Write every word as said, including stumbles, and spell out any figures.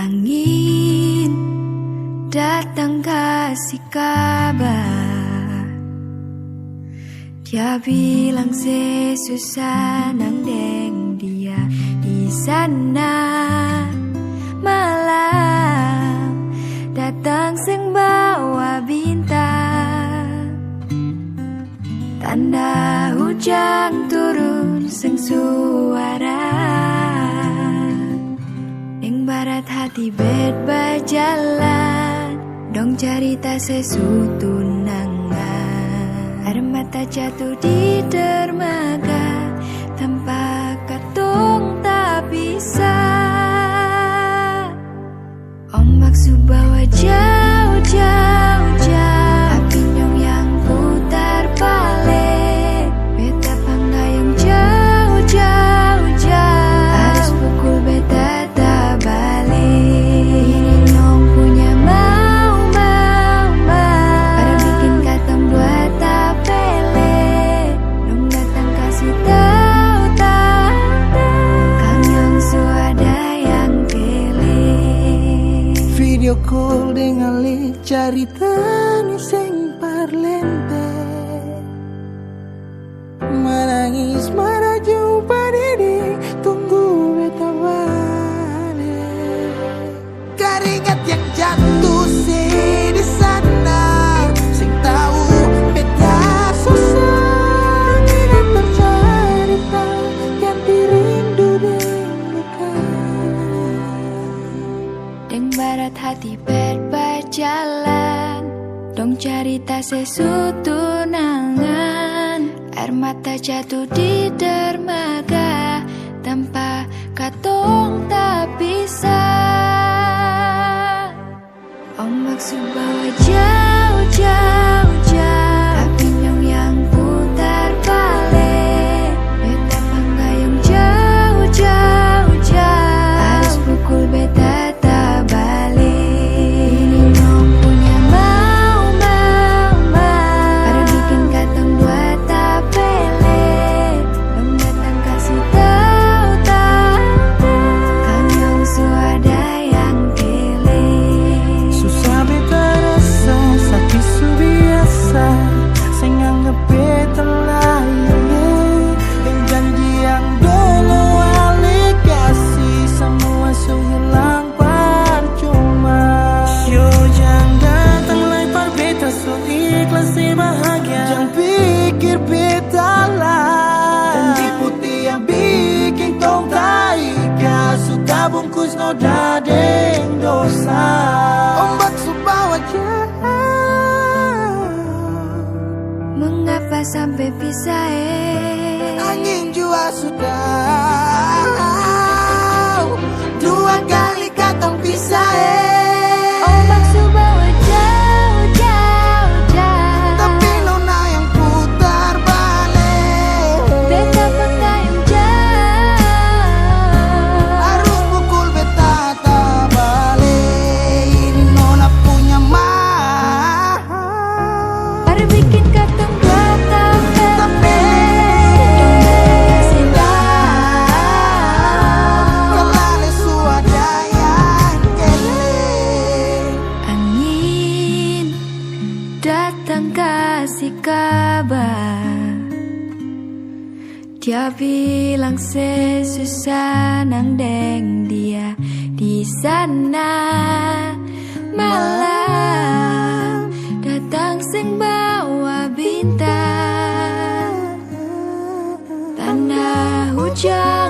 Angin datang kasi kabar. Dia bilang se su sanang deng dia di sana. Malam datang seng bawa bintang, tanda hujang turun seng suara. Deng barat hati bet bajalan, dong carita se su tunangan. Aer mata jatu di dermaga, tampa katong tapisah. Ombak su bawa jauh, jauh, jauh. Api nyong yang putar bale. Beta panggayung jauh, jauh, jauh. Arus pukul beta tabale. Ini nong punya mau, mau, mau. Baru bikin katong dua tapele. Dong datang kasi tau, tau, tau. Kang nyong su ada yang kele. Video call deng ale, carita ni seng parlente. Manangis, marajung, padidi, tunggu beta bale. Keringat yang jatuh se di sana, seng tau beta susah. Tidak bercerita, ganti rindu deng luka. Deng barat hati bet bajalan, dong carita se su tunangan. Aer mata jatuh di dermaga, tampa katong tapisah. Ombak su bawa jauh, jauh, jauh. Tapi nyong yang putar bale. Beta panggayung jauh, jauh, jauh. Arus pukul beta tabale. Ini nong punya mau, mau, mau. Baru bikin katong dua tapele. Dong datang kasi tau, tau, tau. Kang nyong su ada yang kele. Susah beta rasa, saki su biasa. Seng anggap beta lain, eh. Deng janji yang dolo ale kasi, samua su hilang parcuma. Yo jang datang lai par beta, su ikhlas se bahagia. Jang pikir beta lai. Janji putih yang biking tong taika, su tabungkus noda deng dosa. Ombak su bawa jauh. Mengapa sampai pisah, eh? Angin jua su tau. Dua kali katong pisah, eh. Ombak su bawa jauh, jauh, jauh. Tapi nona yang putar bale. Beta panggayung jauh. Arus pukul beta tabale. Ini nona punya ma. Baru bikin katong dua tapele. Talale su ada yang kele. Angin datang kasi kabar. Dia bilang se su sanang deng dia di sana. Malam datang seng bawa bintang, tanda hujan